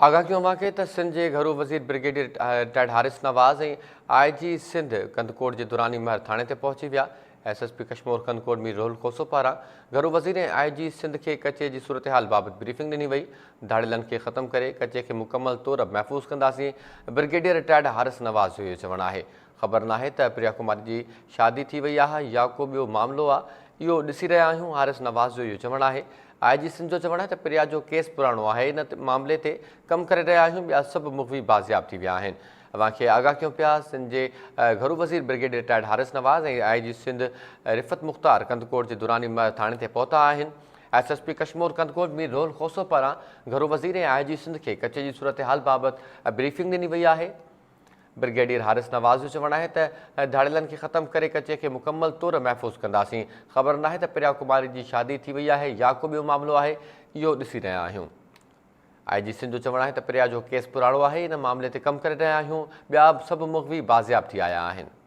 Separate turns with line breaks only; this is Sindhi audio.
آگاهه ڪيون اوهان کي ته سنڌ جي گهرو وزير brigadier retired Haris Nawaz ۽ I G Sindh Kandhkot جي دراني مهر ٿاڻي تي پهچي ويا. S S P Kashmore Kandhkot Mir Rohal Khoso پاران گهرو وزير ۽ آء جي سنڌ کي ڪچي جي صورتحال بابت بريفنگ ڏني وئي. ڌاڙيلن کي ختم ڪري ڪچي کي مڪمل طور محفوظ ڪنداسين، برگيڊيئر رٽائرڊ حارث نواز جو اهو چوڻ آهي. خبر ناهي ته پريا ڪماري جي شادي ٿي وئي آهي يا ڪو ٻيو معاملو آ، اهو ڏسي رهيا آهيون، حارث نواز جو اهو چوڻ آهي. آء جي سنڌ جو چوڻ آهي ته پريا جو ڪيس پراڻو آهي، ان معاملي تي ڪم ڪري رهيا آهيون، ٻيا سڀ مغوي بازياب ٿي ويا آهن. اوهان کي آگاهه ڪيون پيا، سنڌ جي گهرو وزير brigadier retired Haris Nawaz ۽ I G Sindh Rifat Mukhtar Kandhkot جي دراني مهر ٿاڻي تي پهتا آهن. S S P Kashmore Kandhkot Mir Rohal Khoso پاران گهرو وزير ۽ آء جي سنڌ کي ڪچي جي صورتحال بابت بريفنگ ڏني وئي آهي. برگيڊيئر حارث نواز جو چوڻ آهي ته ڌاڙيلن کي ختم ڪري ڪچي کي مڪمل طور محفوظ ڪنداسين، خبر ناهي ته پريا ڪماري جي شادي ٿي وئي آهي يا ڪو ٻيو معاملو آهي، اهو ڏسي رهيا آهيون. آء جي سنڌ جو چوڻ آهي ته پريا جو ڪيس پراڻو آهي، ان معاملي تي ڪم ڪري رهيا آهيون، ٻيا سڀ مغوي بازياب ٿي آيا آهن.